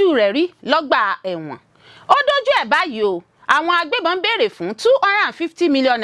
tójú rẹ̀ rí lọ́gbà ẹ̀wọ̀n. Ó dójú ẹ̀ báyìí o. Àwọn agbébọn béèrè fún ₦250 million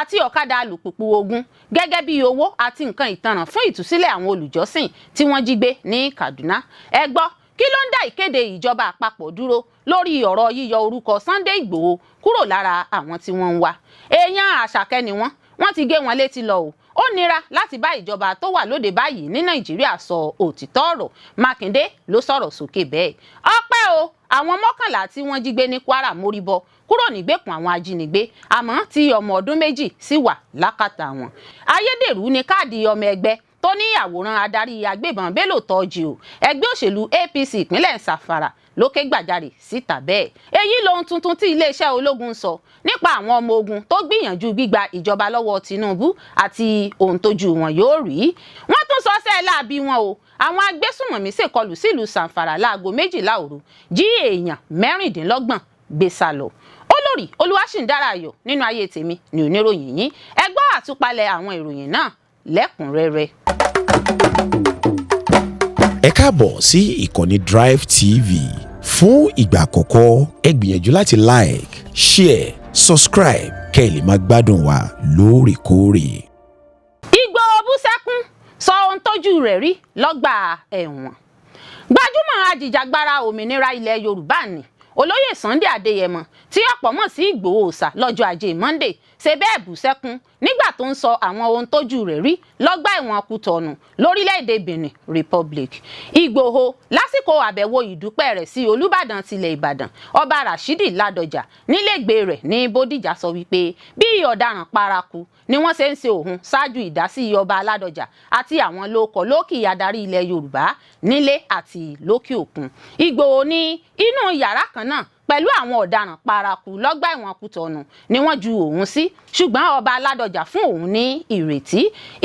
àti ọ̀kadà alùpùpù 20 gẹ́gẹ́ bí owó àti nǹkan ìtanràn fún ìtúsílẹ̀ àwọn olùjọ́sìn tí wọ́n jí gbé ní Kaduna. Ẹ gbọ́, kí ló ń dá ìkéde ìjọba àpapọ̀ dúró lórí ọ̀rọ̀ yíyọ orúkọ Sunday Ìgbòho kúrò lára àwọn tí wọ́n ń wá? Èèyàn Àṣàkẹ́ ni wọ́n, wọ́n ti gé wọn létí lọ o. Ó nira láti bá ìjọba tó wà lóde báyìí ní Nàìjíríà sọ òtítọ́ ọ̀rọ̀. Mákindé ló sọ̀rọ̀ sókè bẹ́ẹ̀. Ọpẹ́ o, àwọn 11 tí wọ́n jí gbé ní Kwara mórí bọ́ kúrò nígbèkùn àwọn ajínigbé, àmọ́ tí ọmọ ọdún 2 sì wà lákàtà wọn. Ayédèrú ní káàdì ọmọ ẹgbẹ́ tó ní àwòrán adarí agbébọn Bello Turji o. Ẹgbẹ́ òṣèlú APC ìpínlẹ̀ Zamfara ló ké gbàjarè síta bẹ́ẹ̀. Èyí lohun tuntun tí iléeṣẹ́ ológun sọ nípa àwọn ọmọ ogun tó gbìyànjú gbígba ìjọba lọ́wọ́ Tinubu àti ohun tójú wọn yóò rí. Wọ́n tún sọ sẹ́ẹ̀ láabi wọn o. Àwọn agbésùmọ̀mí ṣèkọlù sílùú Zamfara láago 12 òru, jí èèyàn 26 gbé sá lọ. Olórí Olúwaṣìndára Ayọ̀ nínú ayé tèmi ní oníròyìn yín. Ẹ gbọ́ àtúpalẹ̀ àwọn ìròyìn náà lẹ́kùnrẹ́rẹ́. Ẹ káàbọ̀ sí ìkànnì Drive TV. Fún ìgbà àkọ́kọ́, ẹ gbìyànjú láti like, share, subscribe kẹ́ ẹ lè máa gbádùn wa lóòrèkóòrè. Ìgbòho bú sẹ́kún, sọ ohun tójú rẹ̀ rí lọ́gbà ẹ̀wọ̀n. Gbajúmọ̀ ajìjàgbara òmìnira ilẹ̀ Yorùbá ni Olóyè Sunday Adéyẹmọ, tí ọ̀pọ̀ mọ̀ sí Ìgbòho Òòṣà, lọ́jọ́ Ajé Monday ṣe bẹ́ẹ̀ bú sẹ́kún nígbà tó ń sọ àwọn ohun tójú rẹ̀ rí lọ́gbà ẹ̀wọ̀n Kútọ̀nù lórílẹ̀‐èdè Benin Republic. Ìgbòho, lásìkò àbẹ̀wò ìdúpẹ́ rẹ̀ sí Olúbàdàn tilẹ̀ Ìbàdàn, Ọba Rashidi Ládọjà, nílẹ̀gbẹ́ rẹ̀ ní Bódìjà, sọ wípé bí ọ̀daràn paraku ni wọ́n ṣe ń ṣe òun ṣáájú ìdásí Ọba Ládọjà àti àwọn lóko lókì adarí ilẹ̀ Yorùbá nílé àti lókè òkun. Ìgbòho ní inú yàrá kan náà pẹ̀lú àwọn ọ̀daràn paraku lọ́gbà ẹ̀wọ̀n Kútọ̀nù ni wọ́n ju òun sí, ṣùgbọ́n Ọba Ládọjà fún òun ní ìrètí.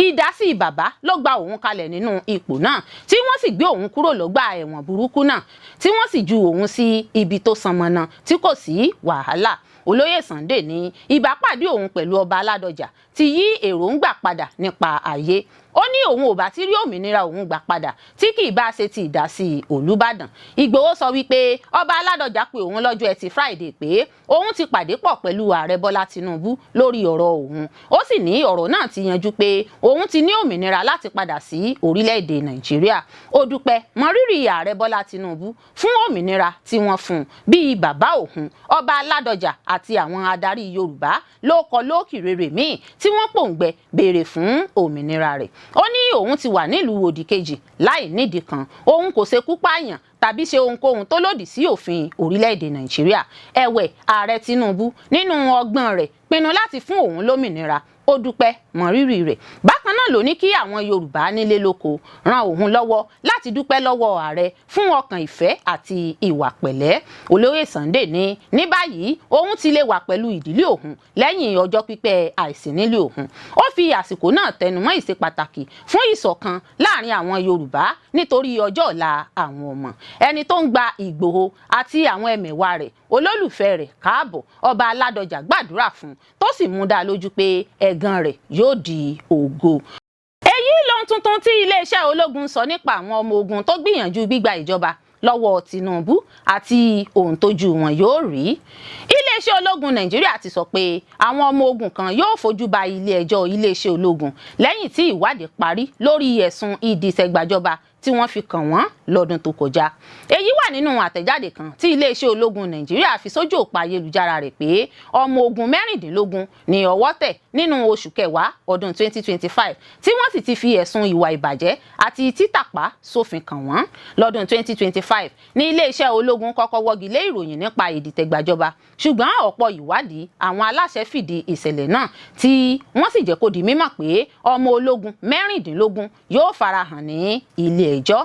Ìdásí bàbá ló gba òun kalẹ̀ nínú ipò náà, tí wọ́n sì gbé òun kúrò lọ́gbà ẹ̀wọ̀n burúkú náà, tí wọ́n sì ju òun sí ibi tó sanmọ́nà tí kò sí wàhálà. Olóyè Sunday ní ìbápàdé òun pẹ̀lú Ọba Ládọjà ti yí èròǹgbà padà nípa ayé. Ó ní òun ò bá ti rí òmìnira òun gbà padà tí kì í bá ṣe ti ìdásí Olùbàdàn. Ìgbòho sọ wípé Ọba Ládọjà pé òun lọ́jọ́ Ẹtì Friday pé òun ti pàdé pọ̀ pẹ̀lú Ààrẹ Bọ́lá Tinubu lórí ọ̀rọ̀ òun. Ó sì ní ọ̀rọ̀ náà ti yanjú, pé òun ti ní òmìnira láti padà sí orílẹ̀-èdè Nàìjíríà. Ó dúpẹ́ mọrírì Ààrẹ Bọ́lá Tinubu fún òmìnira tí wọ́n fún un, bíi bàbá òun Ọba Ládọjà àti àwọn adarí Yorùbá ló kọ lókì rere míì tí wọ́n pòǹgbẹ béèrè fún òmìnira rẹ̀. Ó ní òun ti wà nílùú òdì kejì láì nídìí kan. Òun kò ṣekú pààyàn tàbí ṣe ohunkóhun tó lòdì sí òfin orílẹ̀-èdè Nàìjíríà. Ẹ̀wẹ̀, Ààrẹ Tinubu nínú ọgbọ́n rẹ̀ pinnu láti fún òun lómìnira. Ó dúpẹ́ mọrírì rẹ̀. Bákan náà ló ní kí àwọn Yorùbá nílé lóko ran òun lọ́wọ́ láti dúpẹ́ lọ́wọ́ ààrẹ fún ọkàn ìfẹ́ àti ìwà pẹ̀lẹ́. Olóyè Sunday ní ní báyìí, òun ti lè wà pẹ̀lú ìdílé òun lẹ́yìn ọjọ́ pípẹ́ àìsí nílé òun. Ó fi àsìkò náà tẹnumọ́ ìṣe pàtàkì fún ìṣọ̀kan láàrin àwọn Yorùbá nítorí ọjọ́ ọ̀la àwọn ọmọ. Ẹni tó ń gba Ìgbòho àti àwọn ẹmẹ̀wà rẹ̀, olólùfẹ́ rẹ̀ káàbọ̀, Ọba Ládọjà gbàdúrà fún, tó sì mú dá lójú pé ẹ̀gàn rẹ̀ yóò di ògo. Èyí lohun tuntun tí iléeṣẹ́ ológun sọ nípa àwọn ọmọ ogun tó gbìyànjú gbígba ìjọba lọ́wọ́ Tinubu àti ohun tójú wọn yóò rí. Iléeṣẹ́ ológun Nàìjíríà ti sọ pé àwọn ọmọ ogun kan yóò fojú ba ilé ẹjọ́ iléeṣẹ́ ológun lẹ́yìn tí ìwádìí parí lórí ẹ̀sùn ìdìtẹ̀gbàjọba tí wọ́n fi kàn wọ́n lọ́dún tó kọjá. Èyí wà nínú àtẹ̀jáde kan tí iléeṣẹ́ ológun Nàìjíríà fi sójú òpó ayélujára rẹ̀ pé ọmọ ogun 16 ní ọwọ́ tẹ̀ nínú oṣù kẹwàá ọdún 2025, tí wọ́n sì ti fi ẹ̀sùn ìwà ìbàjẹ́ àti títàpá sófin kàn wọ́n. Lọ́dún 2025 ní iléeṣẹ́ ológun kọ́kọ́ wọ́gi lé ìròyìn nípa ìdìtẹ̀gbàjọba, ṣùgbọ́n ọ̀pọ̀ ìwádìí àwọn aláṣẹ fìdí ìṣẹ̀lẹ̀ náà, tí wọ́n sì jẹ́ kó di mímọ̀ pé ọmọ ológun 16 yóò farahàn ní ilé ẹjọ́.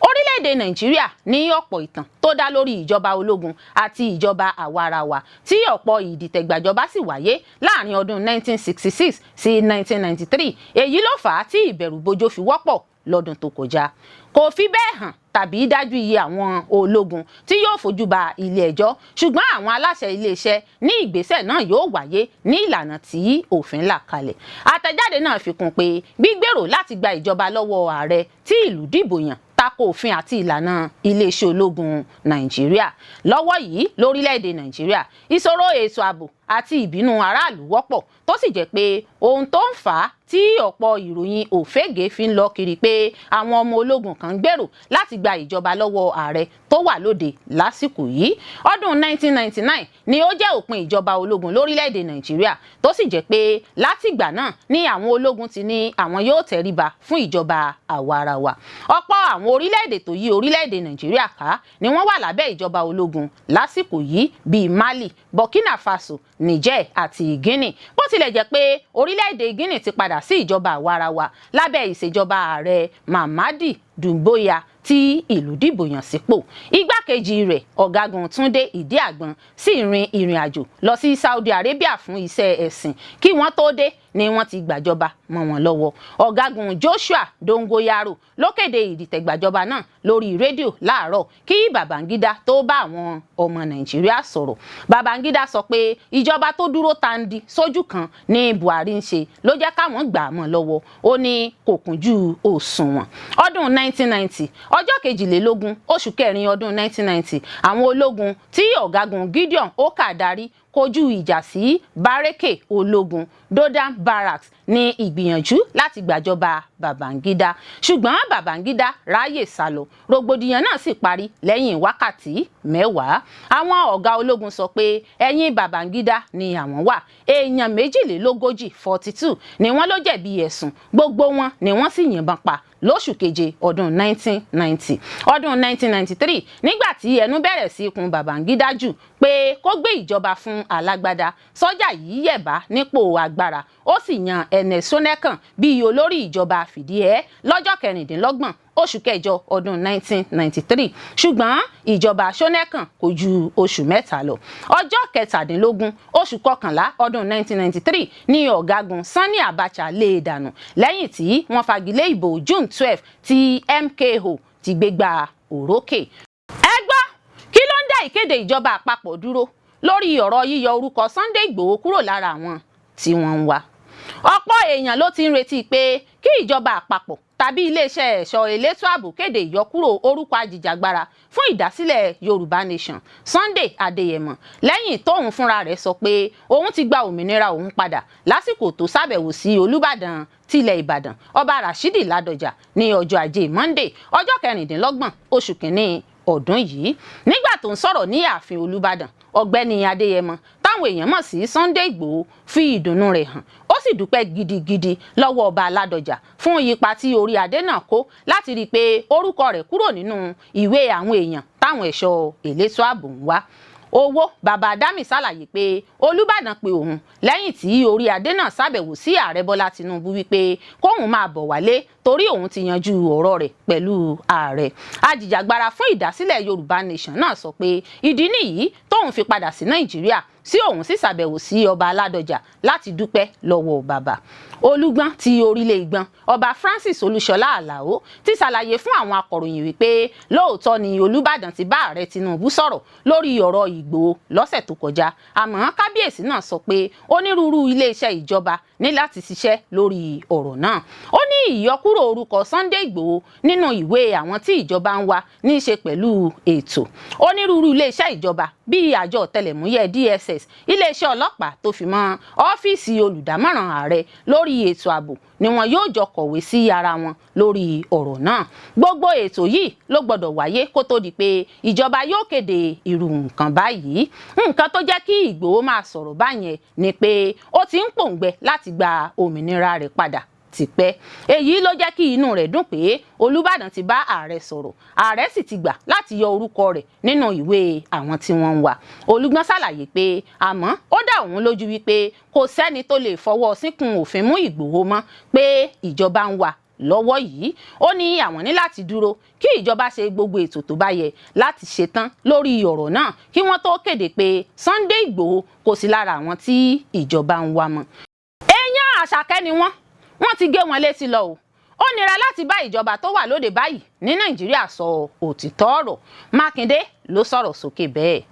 Orílẹ̀-èdè Nàìjíríà ní ọ̀pọ̀ ìtàn tó dá lórí ìjọba ológun àti ìjọba àwarawa, tí ọ̀pọ̀ ìdìtẹ̀gbàjọba sì wáyé láàrin ọdún 1966 sí 1993. Èyí ló fà á tí ìbẹ̀rùbojo fi wọ́pọ̀ lọ́dún tó kọjá. Kò fi bẹ́ẹ̀ hàn tàbí dájú iye àwọn ológun tí yóò fojú ba ilé ẹjọ́, ṣùgbọ́n àwọn aláṣẹ iléeṣẹ́ ní ìgbésẹ̀ náà yóò wáyé ní ìlànà tí òfin là kalẹ̀. Àtẹ̀jáde náà fi kún pé gbígbèrò láti gba ìjọba lọ́wọ́ ààrẹ tí ìlú dìbò yàn. Tako òfin àti ìlànà iléeṣẹ́ ológun Nàìjíríà lọ́wọ́ yìí lórílẹ̀‐èdè Nàìjíríà, ìṣòro ètò ààbò àti ìbínú aráàlú wọ́pọ̀, tó sì jẹ́ pé ohun tó ń fà á tí ọ̀pọ̀ ìròyìn òfégè fi ń lọ kiri pé àwọn ọmọ ológun kan ń gbèrò láti gba ìjọba lọ́wọ́ ààrẹ tó wà lóde lásìkò yìí. Ọdún 1999 ni ó jẹ́ òpin ìjọba ológun lórílẹ̀‐èdè Nàìjíríà, tó sì jẹ́ pé látìgbà náà ni àwọn ológun ti ní àwọn yóò tẹríba fún ìjọba àwaarawa. Ọ̀pọ̀ àwọn orílẹ̀-èdè tó yí orílẹ̀-èdè Nàìjíríà ká ni wọ́n wà lábẹ́ ìjọba ológun lásìkò yìí, bíi Mali, Burkina Faso, Niger àti Guinea, bó tilẹ̀ jẹ́ pé orílẹ̀-èdè Guinea ti padà sí ìjọba àwaarawa lábẹ́ ìṣèjọba ààrẹ Mamadi Doumbouya tí ìlú dìbò yàn sípò. Igbákejì rẹ̀, Ọ̀gágun Túndé Ìdíàgbọn, sì rin ìrìn àjò lọ sí Saudi Arabia fún iṣẹ́ ẹ̀sìn. Kí wọ́n tó dé ni wọ́n ti gbàjọba mọ́ wọn lọ́wọ́. Ọ̀gágun Joshua Dongoyaro ló kéde ìdìtẹ̀gbàjọba náà lórí rédíò láàárọ̀ kí Babangida tó bá àwọn ọmọ Nàìjíríà sọ̀rọ̀. Babangida sọ pé ìjọba tó dúró tandi sójú kan ní Buhari ń ṣe ló jẹ́ káwọn gbà á mọ́ lọ́wọ́. Ó ní kò kúnjú òṣùwọ̀n. Ọdún 1990, ọjọ́ 22 oṣù kẹrin ọdún 1990, àwọn ológun tí ọ̀gágun Gideon Orkar darí kojú ìjà sí bárẹ́kè ológun Dodan Barracks ní ìgbìyànjú láti gbàjọba Babangida, ṣùgbọ́n Babangida ráàyè sálọ. Rògbòdìyàn náà sì parí lẹ́yìn wákàtí 10. Àwọn ọ̀gá ológun sọ pé ẹ̀yìn Babangida ni àwọn wà. Èèyàn 42, 42, ni wọ́n ló jẹ̀bi ẹ̀sùn. Gbogbo wọn ni wọ́n sì yìnbọn pa lóṣù keje ọdún 1990. Ọdún 1993, nígbà tí ẹnu bẹ̀rẹ̀ sí kun Babangida jù pé kó gbé ìjọba fún alágbádá, sọ́jà yìí yẹ̀bá nípò agbára, ó sì yan Ernest Shonekan bíi olórí ìjọba fìdíhẹ́ lọ́jọ́ 26 oṣù kẹjọ ọdún 1993. Ṣùgbọ́n ìjọba Shonekan kò ju oṣù 3 lọ. Ọjọ́ 17 oṣù kọkànlá ọdún 1993 ní ọ̀gágun Sani Abacha lé e dànù lẹ́yìn tí wọ́n fagilé ìbò June 12 tí MKO ti gbégbá òrókè. Ẹ gbọ́, kí ló ń dá ìkéde ìjọba àpapọ̀ dúró lórí ọ̀rọ̀ yíyọ orúkọ Sunday Ìgbòho kúrò lára àwọn tí wọ́n ń wá? Ọ̀pọ̀ èèyàn ló ti ń retí pé kí ìjọba àpapọ̀ tàbí iléeṣẹ́ ẹ̀ṣọ́ elétò ààbò kéde ìyọkúrò orúkọ ajìjàgbara fún ìdásílẹ̀ Yorùbá Nation, Sunday Adéyẹmọ, lẹ́yìn tóun fúnra rẹ̀ sọ pé òun ti gba òmìnira òun padà lásìkò tó ṣàbẹ̀wò sí Olúbàdàn tilẹ̀ Ìbàdàn, Ọba Rashidi Ládọjà, ní ọjọ́ Ajé Monday, ọjọ́ 26 oṣù kìíní ọdún yìí. Nígbà tó ń sọ̀rọ̀ ní ààfin Olúbàdàn, Ọ̀gbẹ́ni Adéyẹmọ táwọn èèyàn mọ̀ sí Sunday Ìgbòho fi ìdùnnú rẹ̀ hàn, ó sì dúpẹ́ gidigidi lọ́wọ́ Ọba Ládọjà fún ipa tí orí adé náà kó láti rí i pé orúkọ rẹ̀ kúrò nínú ìwé àwọn èèyàn táwọn ẹ̀ṣọ́ elétò ààbò ń wá. Owó bàbá Adami ṣàlàyé pé Olúbàdàn pé òun lẹ́yìn tí orí adé náà ṣàbẹ̀wò sí ààrẹ Bọ́lá Tinubu wípé kóun máa bọ̀ wálé torí òun ti yanjú ọ̀rọ̀ rẹ̀ pẹ̀lú ààrẹ. Ajìjàgbara fún ìdásílẹ̀ Yorùbá Nation náà sọ pé ìdí nìyí tóun fi padà sí Nàìjíríà, sí òun sì ṣàbẹ̀wò sí Ọba Ládọjà láti dúpẹ́ lọ́wọ́ bàbá. Olúgbọ́n ti orílẹ̀ Ìgbọ́n, Ọba Francis Olúṣọlá Àlàó, ti ṣàlàyé fún àwọn akọ̀ròyìn wípé lóòótọ́ ni Olúbàdàn ti bá ààrẹ Tinubu sọ̀rọ̀ lórí ọ̀rọ̀ Ìgbòho lọ́sẹ̀ tó kọjá. Àmọ́ kábíyèsí náà sọ pé onírúurú iléeṣẹ́ ìjọba ní láti ṣiṣẹ́ lórí ọ̀rọ̀ náà. Ó ní ìyọkúrò orúkọ Sunday Ìgbòho nínú ìwé àwọn tí ìjọba ń wá ní í ṣe pẹ̀lú ètò onírúurú iléeṣẹ́ ìjọba, bíi àjọ ọ̀tẹlẹ̀múyẹ́ DSS, iléeṣẹ́ ọlọ́pàá, tó fi mọ́ ọ́fíìsì olùdámọ̀ràn ààrẹ lórí ètò ààbò, ni wọn yóò jọ kọ̀wé sí ara wọn lórí ọ̀rọ̀ náà. Gbogbo ètò yìí ló gbọ́dọ̀ wáyé kó tó di pé ìjọba yóò kéde irú nǹkan báyìí. Nǹkan tó jẹ́ kí Ìgbòho máa sọ̀rọ̀ báyẹn ni pé ó ti ń pòǹgbẹ láti gba òmìnira rẹ̀ padà tipẹ́. Èyí ló jẹ́ kí inú rẹ̀ dùn pé Olúbàdàn ti bá ààrẹ sọ̀rọ̀, ààrẹ sì ti gbà láti yọ orúkọ rẹ̀ nínú ìwé àwọn tí wọ́n ń wá. Olúgbọ́n ṣàlàyé pé àmọ́ ó dá òun lójú wípé kò sẹ́ni tó lè fọwọ́ síkùn òfin mú Ìgbòho mọ́ pé ìjọba ń wá lọ́wọ́ yìí. Ó ní àwọn ní láti dúró kí ìjọba ṣe gbogbo ètò tó bá yẹ láti ṣetán lórí ọ̀rọ̀ náà kí wọ́n tó kéde pé Sunday Ìgbòho kò sí lára àwọn tí ìjọba ń wá mọ́. Èèyàn Àṣàkẹ́ ni wọ́n, wọ́n ti gé wọn létí lọ o. Ó nira láti bá ìjọba tó wà lóde báyìí ní Nàìjíríà sọ òtítọ́ ọ̀rọ̀. Mákindé ló sọ̀rọ̀ sókè bẹ́ẹ̀.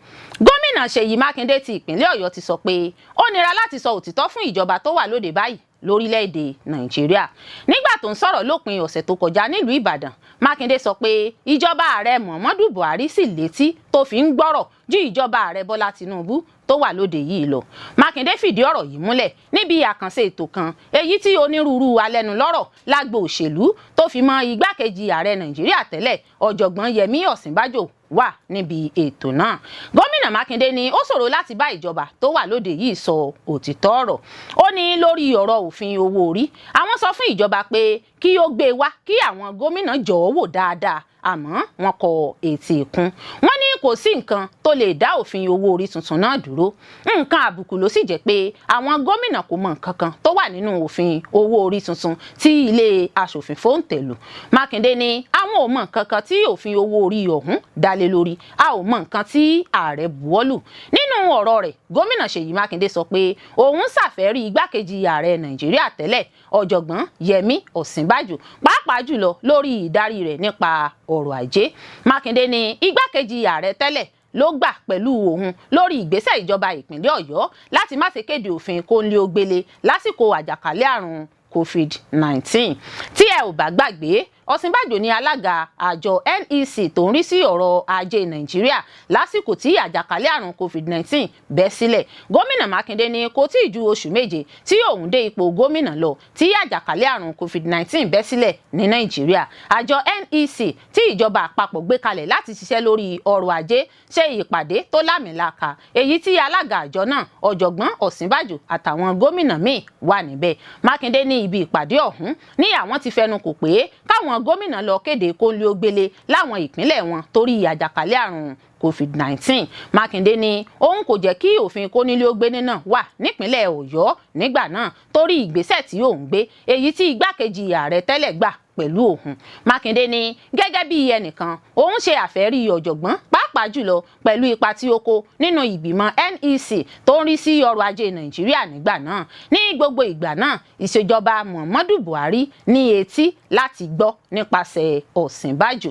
Gómìnà Ṣèyí Mákindé ti ìpínlẹ̀ Ọ̀yọ́ ti sọ pé ó nira láti sọ òtítọ́ fún ìjọba tó wà lóde báyìí. lórílẹ̀‐èdè Nàìjíríà. Nígbà tó ń sọ̀rọ̀ lópin ọ̀sẹ̀ tó kọjá nílùú Ìbàdàn, Mákindé sọ pé ìjọba ààrẹ Muhammadu Buhari sì létí tó fi ń gbọ́rọ̀ ju ìjọba ààrẹ Bọ́lá Tinubu tó wà lóde yìí lọ. Mákindé fìdí ọ̀rọ̀ yìí múlẹ̀ níbi àkànṣe ètò kan èyí tí onírúurú alẹ́nulọ́rọ̀ lágbo òṣèlú tó fi mọ́ igbákejì ààrẹ Nàìjíríà tẹ́lẹ̀, ọ̀jọ̀gbọ́n Yẹmí Ọ̀sínbàjò, wà níbi ètò náà. Gómìnà Mákindé ní ó ṣòro láti bá ìjọba tó wà lóde yìí sọ òtítọ́ ọ̀rọ̀. Ó ní lórí ọ̀rọ̀ òfin owó orí, àwọn sọ fún ìjọba pé kí ó gbé wá kí àwọn gómìnà jọ̀ọ́ wò dáadáa, àmọ́ wọn kọ etí ikún. Wọ́n ní kò sí nǹkan tó lè dá òfin owó orí tuntun náà dúró. Nǹkan àbùkù ló sì jẹ́ pé àwọn gómìnà kò mọ nǹkan kan tó wà nínú òfin owó orí tuntun tí ilé aṣòfin fòǹtẹ̀lù. Mákindé ní àwọn ò mọ nǹkan kan tí òfin owó orí ọ̀hún dá lé lórí, a ò mọ nǹkan tí ààrẹ buwọ́lù. Nínú ọ̀rọ̀ rẹ̀, gómìnà Ṣèyí Mákindé sọ pé òun ṣàfẹ́rí igbákejì ààrẹ Nàìjíríà tẹ́lẹ̀, ọ̀jọ̀gbọ́n Yẹmí Ọ̀sínbàjò, pàápàá jùlọ lórí ìdarí rẹ̀ nípa ọrọ̀ ajé. Mákindé ní igbákejì ààrẹ tẹ́lẹ̀ ló gbà pẹ̀lú òun lórí ìgbésẹ̀ ìjọba ìpínlẹ̀ Ọ̀yọ́ láti má ṣe kéde òfin kónílé-ó-gbélé lásìkò àjàkálẹ̀ àrùn COVID-19. Tí ẹ ò bá gbàgbé, Ọ̀sínbàjò ní alága àjọ NEC tó ń rí sí ọ̀rọ̀ ajé Nàìjíríà lásìkò tí àjàkálẹ̀ àrùn COVID-19 bẹ́ sílẹ̀. Gómìnà Mákindé ní kò tí ì ju oṣù 7 tí òun dé ipò gómìnà lọ tí àjàkálẹ̀ àrùn COVID-19 bẹ́ sílẹ̀ ní Nàìjíríà. Àjọ NEC tí ìjọba àpapọ̀ gbé kalẹ̀ láti ṣiṣẹ́ lórí ọrọ̀ ajé ṣe ìpàdé tó lámìlaka, èyí tí alága àjọ náà, ọ̀jọ̀gbọ́n Ọ̀sínbàjò, àtàwọn gómìnà míì wà níbẹ̀. Mákindé ní ibi ìpàdé ọ̀hún ní àwọn ti fẹnu kò pé káwọn gómìnà lọ kéde kónílé-ó-gbélé láwọn ìpínlẹ̀ wọn torí àjàkálẹ̀ àrùn COVID-19. Mákindé ní òun kò jẹ́ kí òfin kónílé-ó-gbélé náà wà nípínlẹ̀ Ọ̀yọ́ nígbà náà torí ìgbésẹ̀ tí òun gbé, èyí tí igbákejì ààrẹ tẹ́lẹ̀ gbà pẹ̀lú òun. Mákindé ní gẹ́gẹ́ bí ẹnìkan, òun ṣe àfẹ́rí ọ̀jọ̀gbọ́n, pàápàá jùlọ pẹ̀lú ipa tí ó kó nínú ìgbìmọ̀ NEC tó ń rí sí ọrọ̀ ajé Nàìjíríà nígbà náà. Ní gbogbo ìgbà náà, ìṣèjọba Muhammadu Buhari ní etí láti gbọ́ nípasẹ̀ Ọ̀sínbàjò.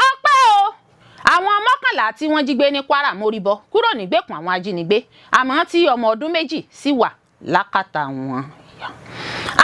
Ọpẹ́ o, àwọn 11 tí wọ́n jí gbé ní Kwara mórí bọ́ kúrò nígbèkùn àwọn ajínigbé, àmọ́ tí ọmọ ọdún 2 sì wà lákàtà wọn.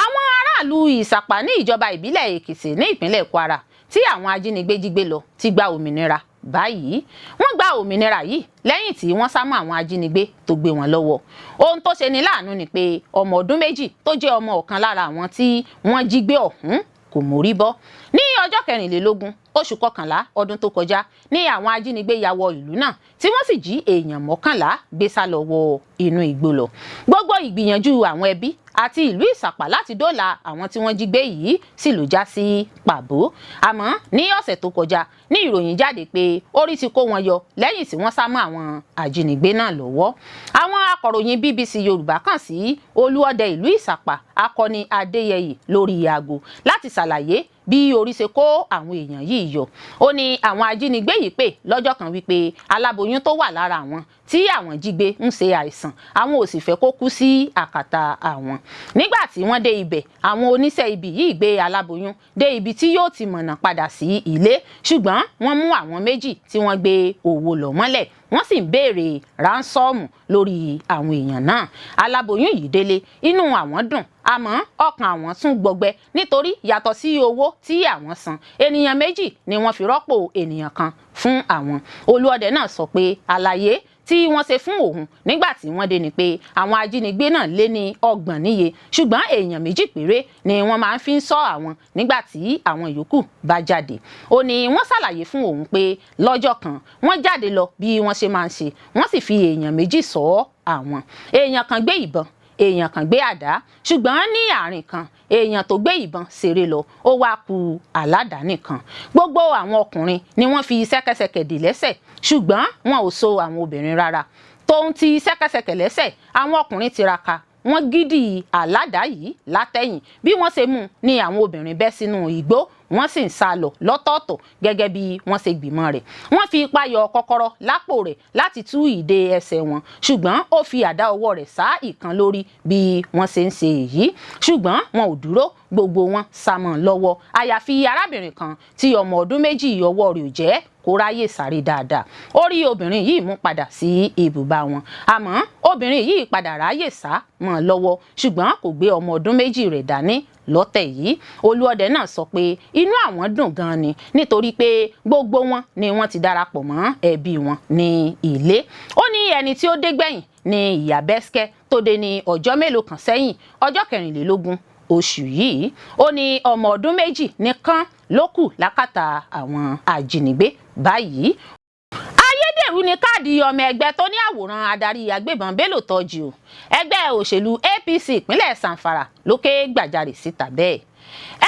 Àwọn aráàlú Ìsàpá ní ìjọba ìbílẹ̀ Èkìtì ní ìpínlẹ̀ Kwara tí àwọn ajínigbé jí gbé lọ ti gba òmìnira báyìí. Wọ́n gba òmìnira yìí lẹ́yìn tí wọ́n sá mọ́ àwọn ajínigbé tó gbé wọn lọ́wọ́. Ohun tó ṣe ní láàánú ni pé ọmọ ọdún 2 tó jẹ́ ọmọ ọ̀kan lára àwọn tí wọ́n jí gbé ọ̀hún kò mórí bọ́. Ní ọjọ́ 24 oṣù kọkànlá ọdún tó kọjá ní àwọn ajínigbé ya wọ ìlú náà, tí wọ́n sì jí èèyàn 11 gbé sá lọ wọ inú igbó lọ. Gbogbo ìgbìyànjú àwọn ẹbí àti ìlú Ìsàpá láti dóòlà àwọn tí wọ́n jí gbé yìí sì ló já sí pàbó. Àmọ́ ní ọ̀sẹ̀ tó kọjá ní ìròyìn jáde pé orí ti kó wọn yọ lẹ́yìn tí wọ́n sá mọ́ àwọn ajínigbé náà lọ́wọ́. Àwọn akọ̀ròyìn BBC Yorùbá kàn sí Olúọdẹ ìlú Ìsàpá, Akọni Adéyẹyè, lórí aago láti ṣàlàyé bí orí ṣe kó àwọn èèyàn yìí yọ. Ó ní àwọn ajínigbé yìí pè lọ́jọ́ kan wípé aláboyún tó wà lára àwọn tí àwọn jí gbé ń ṣe àìsàn, àwọn ò sì fẹ́ kó kú sí àkàtà àwọn. Nígbà tí wọ́n dé ibẹ̀, àwọn oníṣẹ́ ibi yìí gbé aláboyún dé ibi tí yóò ti mọ̀nà padà sí ilé, ṣùgbọ́n wọ́n mú àwọn méjì tí wọ́n gbé owó lọ mọ́lẹ̀, wọ́n sì ń béèrè ransom lórí àwọn èèyàn náà. Aláboyún yìí délé, inú àwọn dùn, àmọ́ ọkàn àwọn tún gbọgbẹ́, nítorí yàtọ̀ sí owó tí àwọn san, ènìyàn méjì ni wọ́n fi rọ́pò ènìyàn kan fún àwọn. Olúọdẹ náà sọ pé àlàyé tí wọ́n ṣe fún òun nígbà tí wọ́n dé ni pé àwọn ajínigbé náà lé ní 30 níye, ṣùgbọ́n èèyàn méjì péré ni wọ́n máa ń fi ń ṣọ́ àwọn nígbà tí àwọn yòókù bá jáde. Ó ní wọ́n ṣàlàyé fún òun pé lọ́jọ́ kan, wọ́n jáde lọ bí wọ́n ṣe máa ń ṣe, wọ́n sì fi èèyàn méjì ṣọ́ àwọn. Èèyàn kan gbé ìbọn, èèyàn kan gbé àdá, ṣùgbọ́n ní àárín kan, èèyàn tó gbé ìbọn ṣeré lọ, ó wá ku aládàá nìkan. Gbogbo àwọn ọkùnrin ni wọ́n fi ṣẹ́kẹ́ṣẹkẹ̀ dè lẹ́sẹ̀, ṣùgbọ́n wọn ò so àwọn obìnrin rárá. Tóun ti ṣẹ́kẹ́ṣẹkẹ̀ lẹ́sẹ̀, àwọn ọkùnrin tiraka, wọ́n gidi aládàá yìí látẹ̀yìn. Bí wọ́n ṣe mú ní àwọn obìnrin bẹ́ sínú igbó. Wọ́n sì ń sá lọ lọ́tọ̀ọ̀tọ̀ gẹ́gẹ́ bí wọ́n ṣe gbìmọ̀ rẹ̀. Wọ́n fi ipá yọ kọ́kọ́rọ́ lápò rẹ̀ láti tú ìdè ẹsẹ̀ wọn, ṣùgbọ́n ó fi àdá ọwọ́ rẹ̀ sá ìkan lórí bí wọ́n ṣe ń ṣe èyí. Ṣùgbọ́n wọn ò dúró, gbogbo wọn sá mọ́ lọ́wọ́, àyàfi arábìnrin kan tí ọmọ ọdún 2 ọwọ́ rẹ̀ ò jẹ́ kó ráyè sáré dáadáa. Ó rí obìnrin yìí mú padà sí ibùba wọn. Àmọ́ obìnrin yìí padà ráyè sá mọ́ lọ́wọ́, ṣùgbọ́n kò gbé ọmọ ọdún 2 rẹ̀ dání lọ́tẹ̀ yìí. Olúọdẹ náà sọ pé inú àwọn dùn gan ni, nítorí pé gbogbo wọn ni wọ́n ti darapọ̀ mọ́ ẹbí wọn ní ilé. Ó ní ẹni tí ó dé gbẹ̀yìn ní ìyá Bẹ́sikẹ́ tó dé ní ọjọ́ mélòó kan sẹ́yìn, ọjọ́ 24 oṣù yìí. Ó ní ọmọ ọdún 2 nìkan ló kù lákàtà àwọn ajínigbé báyìí. Ayédèrú ni káàdì ọmọ ẹgbẹ́ tó ní àwòrán adarí agbébọn Bello Turji o. Ẹgbẹ́ òṣèlú APC ìpínlẹ̀ Zamfara ló ké gbàjarè síta bẹ́ẹ̀.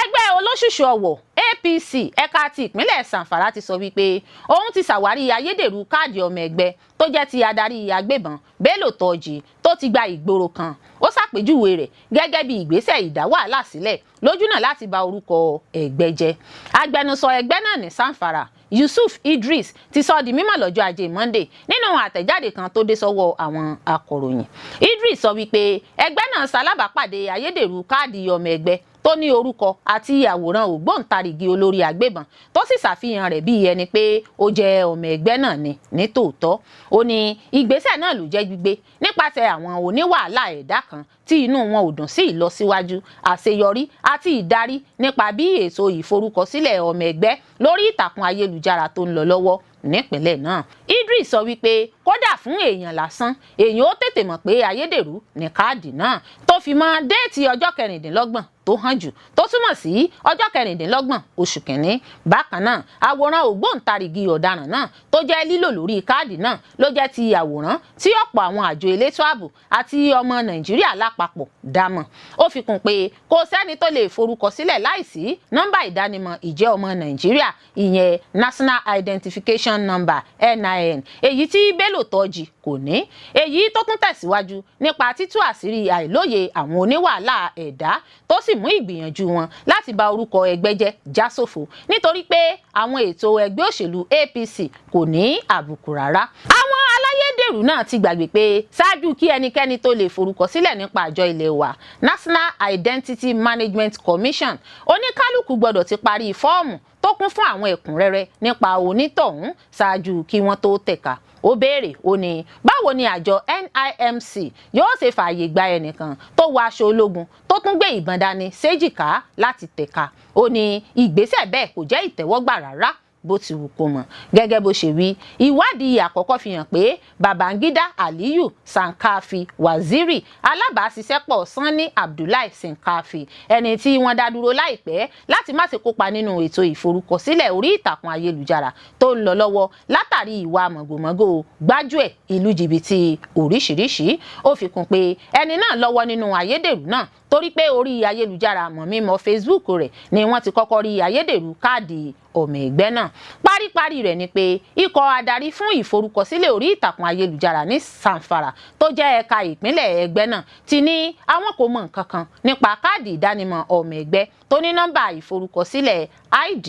Ẹgbẹ́ olóṣùṣù ọ̀wọ̀ APC ẹ̀ka ti ìpínlẹ̀ Zamfara ti sọ wípé òun ti ṣàwárí ayédèrú káàdì ọmọ ẹgbẹ́ tó jẹ́ ti adarí agbébọn Bello Turji tó ti gba ìgboro kan. Ó ṣàpèjúwe rẹ̀ gẹ́gẹ́ bí ìgbésẹ̀ ìdá wàhálà sílẹ̀ lójúnà láti bà orúkọ ẹgbẹ́ jẹ́. Agbẹnusọ ẹgbẹ́ náà ní Zamfara, Yusuf Idris, ti sọ di mímọ̀ lọ́jọ́ Ajé Monday nínú àtẹ̀jáde kan tó dé sọ́wọ́ àwọn akọ̀ròyìn. Idris sọ wípé ẹgbẹ́ náà ṣalábàápàdé ayédèrú káàdì ọmọ ẹgbẹ́ tó ní orúkọ àti àwòrán ògbóǹtarìgì olórí agbébọn, tó sì ṣàfihàn rẹ̀ bí ẹni pé ó jẹ́ ọmọ ẹgbẹ́ náà ni nítòótọ́. Ó ní ìgbésẹ̀ náà ló jẹ́ gbígbé nípasẹ̀ àwọn oníwàhálà ẹ̀dá kan tí inú wọn ò dùn sí ìlọsíwájú, àṣeyọrí àti ìdarí nípa bí ètò ìforúkọsílẹ̀ ọmọ ẹgbẹ́ lórí ìtàkùn ayélujára tó ń lọ lọ́wọ́ nípìnlẹ̀ náà. Idris sọ wípé kódà fún èèyàn lásán, èèyàn ó tètè mọ̀ pé ayédèrú ní káàdì náà, tó fi mọ́ déètì ọjọ́ 26 tó hàn jù, tó túmọ̀ sí ọjọ́ 26 oṣù kìíní. Bákan náà, àwòrán ògbóǹtarìgì ọ̀daràn náà tó jẹ́ lílò lórí káàdì náà ló jẹ́ ti àwòrán tí ọ̀pọ̀ àwọn àjọ elétò ààbò àti ọmọ Nàìjíríà lápapọ̀ dámọ̀. Ó fi kún pé kò sẹ́ni tó lè forúkọ sílẹ̀ láìsí nọ́mbà ìdánimọ̀ ìjẹ́ ọmọ Nàìjíríà, ìyẹn National Identification Number, NIN, èyí tí Bello Turji kò ní. Èyí tó tún tẹ̀síwájú nípa títú àṣírí àìlóye àwọn oníwàhálà ẹ̀dá, tó sì mú ìgbìyànjú wọn láti bà orúkọ ẹgbẹ́ jẹ́ já sófo, nítorí pé àwọn ètò ẹgbẹ́ òṣèlú APC kò ní àbùkù rárá. Àwọn aláyédèrú náà ti gbàgbé pé ṣáájú kí ẹnikẹ́ni tó lè forúkọ sílẹ̀ nípa àjọ ilé wa, National Identity Management Commission, oníkálukú gbọ́dọ̀ ti parí fọ́ọ̀mù tó kún fún àwọn ẹ̀kúnrẹ́rẹ́ nípa onítọ̀hún ṣáájú kí wọ́n tó tẹ̀ka. Ó béèrè, ó ní báwo ni àjọ NIMC yóò ṣe fààyè gba ẹnìkan tó wọ aṣọ ológun, tó tún gbé ìbọn dání séjìká láti tẹ̀ka? Ó ní ìgbésẹ̀ bẹ́ẹ̀ kò jẹ́ ìtẹ́wọ́gbà rárá bó ti wù kó mọ̀. Gẹ́gẹ́ bó ṣe wí, ìwádìí àkọ́kọ́ fi hàn pé Babangida Aliyu Sankafi Waziri, alábàáṣiṣẹ́pọ̀ Sanni Abdullahi Sankafi, ẹni tí wọ́n dá dúró láìpẹ́ láti má ṣe kópa nínú ètò ìforúkọsílẹ̀ orí ìtàkùn ayélujára tó ń lọ lọ́wọ́ látàrí ìwà mọ̀gòmọ́gò gbájúẹ̀ ìlú jìbìtì oríṣiríṣi. Ó fi kún pé ẹni náà lọ́wọ́ nínú ayédèrú náà, torí pé orí ayélujára mọ̀mímọ́ Facebook rẹ̀ ni wọ́n ti kọ́kọ́ rí ayédèrú káàdì ọmọ ẹgbẹ́ náà. Paríparí rẹ̀ ni pé ikọ̀ adarí fún ìforúkọsílẹ̀ orí ìtàkùn ayélujára ní Zamfara, tó jẹ́ ẹ̀ka ìpínlẹ̀ ẹgbẹ́ náà, ti ní àwọn kò mọ nǹkan kan nípa káàdì ìdánimọ̀ ọmọ ẹgbẹ́ tó ní nọ́mbà ìforúkọsílẹ̀ ID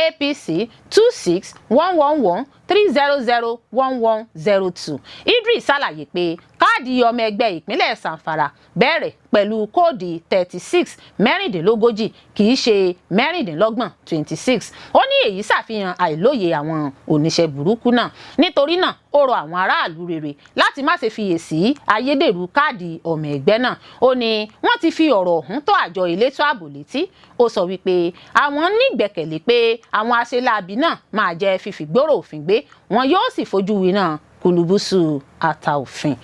APC 26111 3001102. Idris ṣàlàyé pé káàdì ọmọ ẹgbẹ́ ìpínlẹ̀ Zamfara bẹ̀rẹ̀ pẹ̀lú kóòdì 36, 36, kì í ṣe 26, 26. Ó ní èyí ṣàfihàn àìlóye àwọn oníṣẹ́ burúkú náà. Nítorí náà, ó rọ àwọn aráàlú rere láti má ṣe fiyèsí ayédèrú káàdì ọmọ ẹgbẹ́ náà. Ó ní wọ́n ti fi ọ̀rọ̀ ọ̀hún tó àjọ elétò ààbò létí. Ó sọ wípé àwọn nígbẹ̀kẹ̀lé pé àwọn aṣeláàbí náà máa jẹ́ fífi gbòòrò òfin gbé wọn, yóò sì fojú winá kùlùbùsù ata òfin.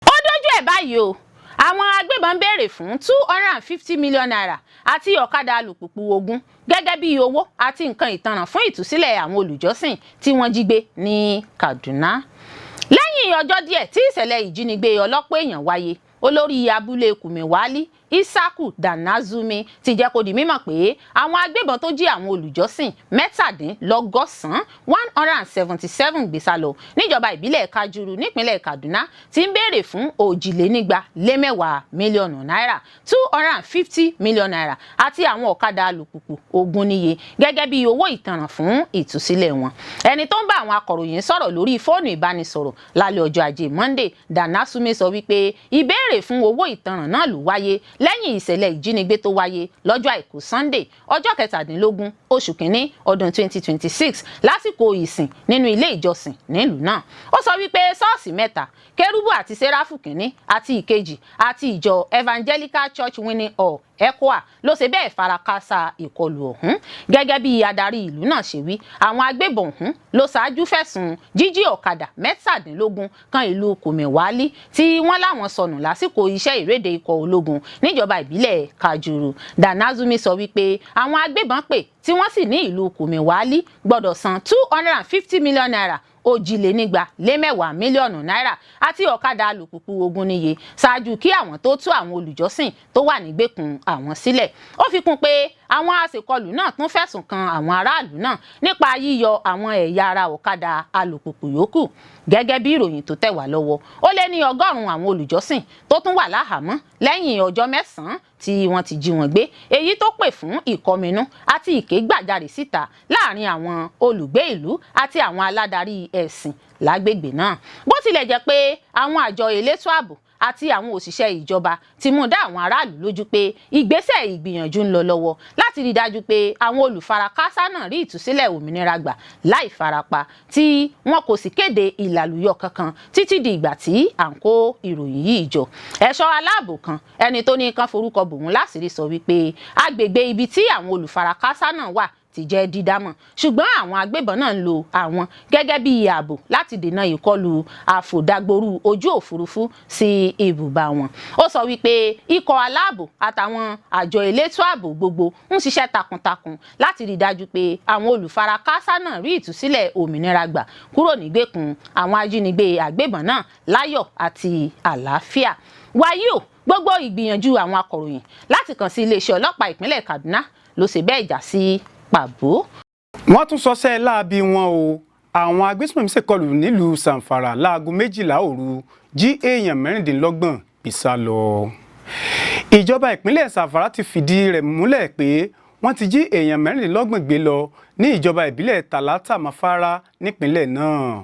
Ó dójú ẹ̀ báyìí o. Àwọn agbébọn ń béèrè fún ₦250 million àti ọ̀kadà alùpùpù 20 gẹ́gẹ́ bí owó àti nǹkan ìtanràn fún ìtúsílẹ̀ àwọn olùjọ́sìn tí wọ́n jí gbé ní Kaduna. Lẹ́yìn ọjọ́ díẹ̀ tí ìṣẹ̀lẹ̀ ìjínigbé ọlọ́pọ̀ èèyàn wáyé, olórí abúlé Kùmíwálí. Isaku Danazumi ti jẹ́ kó di mímọ̀ pé àwọn agbébọn tó jí àwọn olùjọ́sìn 97, 177 gbé sá lọ níjọba ìbílẹ̀ Kajuru nípínlẹ̀ Kaduna ti ń béèrè fún 10 mílíọ̀nù náírà, ₦250 million, àti àwọn ọ̀kadà alùpùpù 20 níye gẹ́gẹ́ bí owó ìtanràn fún ìtúsílẹ̀ wọn. Ẹni tó ń bá àwọn akọ̀ròyìn sọ̀rọ̀ lórí fóònù ìbánisọ̀rọ̀ lálẹ́ ọjọ́ Ajé Monday, Danasume sọ wípé ìbéèrè fún owó ìtanràn náà ló wáyé lẹ́yìn ìṣẹ̀lẹ̀ ìjínigbé tó wáyé lọ́jọ́ Àìkú Sunday, ọjọ́ 17 oṣù kínní ọdún 2026, lásìkò ìsìn nínú ilé ìjọsìn nílùú náà. Ó sọ wípé ṣọ́ọ̀ṣì mẹ́ta, Kérúbù àti Sẹ́ráfù kínní àti ìkejì àti ìjọ Evangelical Church Winning All ECWA, ló ṣe bẹ́ẹ̀ farakásá ìkọlù ọ̀hún. Gẹ́gẹ́ bí adarí ìlú náà ṣe wí, àwọn agbébọn ọ̀hún ló ṣáájú fẹ̀sùn jíjí ọ̀kadà 17 kan ìlú Kòmẹ̀wálí tí wọ́n láwọn sọnù lásìkò iṣẹ́ ìréde ikọ̀ ológun níjọba ìbílẹ̀ Kajuru. Danazumi sọ wípé àwọn agbébọn pè tí wọ́n sì ní ìlú Kòmẹ̀wálí gbọ́dọ̀ san ₦250 million, 10 mílíọ̀nù náírà, àti ọ̀kadà alùpùpù 20 níye ṣáájú kí àwọn tó tú àwọn olùjọ́sìn tó wà nígbèkùn àwọn sílẹ̀. Ó fi kún pé àwọn aṣèkọlù náà tún fẹ̀sùn kan àwọn aráàlú náà nípa yíyọ àwọn ẹ̀yà ara ọ̀kadà alùpùpù yòókù. Gẹ́gẹ́ bí ìròyìn tó tẹ̀ wá lọ́wọ́, ó lé ní 100 àwọn olùjọ́sìn tó tún wà láhàámọ́ lẹ́yìn ọjọ́ 9 tí wọ́n ti jí wọn gbé, èyí tó pè fún ìkọminú àti ìkégbàjarè síta láàrin àwọn olùgbé ìlú àti àwọn aládarí ẹ̀sìn lágbègbè náà. Bó tilẹ̀ jẹ́ pé àwọn àjọ elétò ààbò àti àwọn òṣìṣẹ́ ìjọba ti mú dá àwọn aráàlú lójú pé ìgbésẹ̀ ìgbìyànjú ń lọ lọ́wọ́ láti rí i dájú pé àwọn olùfarakásá náà rí ìtúsílẹ̀ òmìnira gbà láì farapa, tí wọn kò sì kéde ìlàlúyọ kankan títí di ìgbà tí à ń kó ìròyìn yìí jọ. Ẹ̀ṣọ́ aláàbò kan, ẹni tó ní kán forúkọ bòun láṣìírí, sọ wípé agbègbè ibi tí àwọn olùfarakásá náà wà ti jẹ́ dídámọ̀, ṣùgbọ́n àwọn agbébọn náà ń lo àwọn gẹ́gẹ́ bí ààbò láti dènà ìkọlù àfòdàgboru ojú òfurufú sí ibùba wọn. Ó sọ wípé ikọ̀ aláàbò àtàwọn àjọ elétò ààbò gbogbo ń ṣiṣẹ́ takuntakun láti rí i dájú pé àwọn olùfarakásá náà rí ìtúsílẹ̀ òmìnira gbà kúrò nígbèkùn àwọn ajínigbé àgbébọn náà láyọ̀ àti àlàáfíà. Wàyí o, gbogbo ìgbìyànjú àwọn akọ̀ròyìn láti kàn sí iléeṣẹ́ ọlọ́pàá ìpínlẹ̀ Kaduna ló ṣe bẹ́ẹ̀ já sí pàbó. Wọ́n tún sọsẹ́ láabi wọn o. Àwọn agbésùnmọ̀mí ṣèkọlù nílùú Zamfara láago 12 òru, jí èèyàn 26 gbé sá lọ. Ìjọba ìpínlẹ̀ Zamfara ti fìdí rẹ̀ múlẹ̀ pé wọ́n ti jí èèyàn 26 gbé lọ ní ìjọba ìbílẹ̀ Tàlátà Mafara nípínlẹ̀ náà.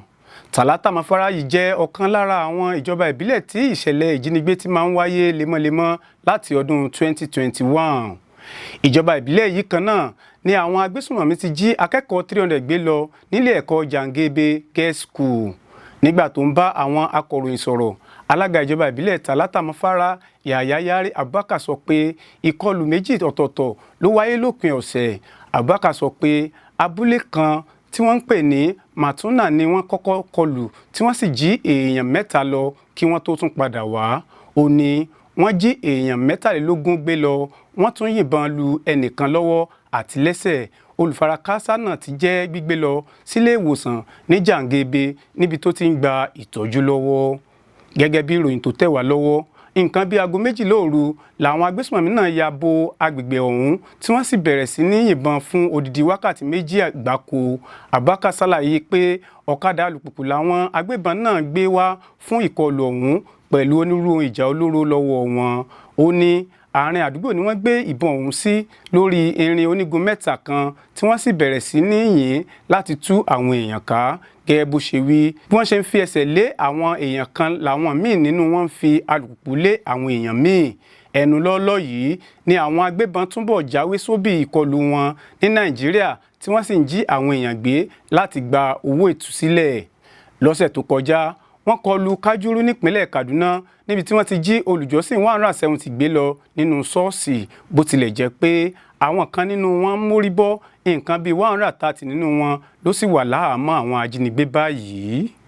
Tàlátà Mafara yìí jẹ́ ọ̀kan lára àwọn ìjọba ìbílẹ̀ tí ìṣẹ̀lẹ̀ ìjínigbé ti máa ń wáyé lemọ́lemọ́ láti ọdún 2021. Ìjọba ìbílẹ̀ yìí kan náà ni àwọn agbésùnmọ̀mí ti jí akẹ́kọ̀ọ́ 300 gbé lọ nílé ẹ̀kọ́ Jangebe Girls School. Nígbà tó ń bá àwọn akọ̀ròyìn sọ̀rọ̀, alága ìjọba ìbílẹ̀ Tàlátà Mafara, Yàyà Yari Abubakar, sọ pé ìkọlù méjì ọ̀tọ̀ọ̀tọ̀ ló wáyé lópin ọ̀sẹ̀. Abubakar sọ pé abúlé kan tí wọ́n ń pè ní Matuna ni wọ́n kọ́kọ́ kọlù, tí wọ́n sì jí èèyàn mẹ́ta lọ kí wọ́n tó tún padà wá. Ó ní wọ́n jí èèyàn 23 gbé lọ, wọ́n tún yìnbọn lu ẹnìkan lọ́wọ́ àti lẹ́sẹ̀. Olùfarakásá náà ti jẹ́ gbígbé lọ sílé ìwòsàn ní Jàǹgebe níbi tó ti ń gba ìtọ́jú lọ́wọ́. Gẹ́gẹ́ bí ìròyìn tó tẹ̀ wá lọ́wọ́, nǹkan bíi aago 12 òru làwọn agbésùnmọ̀mí náà ya bo agbègbè ọ̀hún, tí wọ́n sì bẹ̀rẹ̀ sí ní yìnbọn fún odidi wákàtí 2 gbáko. Abubakar ṣàlàyé pé ọ̀kadà alùpùpù làwọn agbébọn náà gbé wá fún ìkọlù ọ̀hún pẹ̀lú onírúurú ìjà olóró lọ́wọ́ wọn. Ó ní àárín àdúgbò ni wọ́n gbé ìbọn ọ̀hún sí lórí irin onígun mẹ́ta kan, tí wọ́n sì bẹ̀rẹ̀ sí ní yìn láti tú àwọn èèyàn ká. Gẹ́gẹ́ bó ṣe wí, bí wọ́n ṣe ń fi ẹsẹ̀ lé àwọn èèyàn kan làwọn míì nínú wọn ń fi alùpùpù lé àwọn èèyàn míì. Ẹnu lọ́ọ́lọ́ yìí ni àwọn agbébọn túbọ̀ jáwé sóbì ìkọlù wọn ní Nàìjíríà, tí wọ́n sì ń jí àwọn èèyàn gbé láti gba owó ìtúsílẹ̀. Lọ́sẹ̀ tó kọjá, wọ́n kọlu Kájúrú nípínlẹ̀ Kaduna níbi tí wọ́n ti jí olùjọ́sìn 170 gbé lọ nínú ṣọ́ọ̀ṣì. Bó tilẹ̀ jẹ́ pé àwọn kan nínú wọn mórí bọ́, nǹkan bíi 130 nínú wọn ló sì wà láhàámọ́ àwọn ajínigbé báyìí.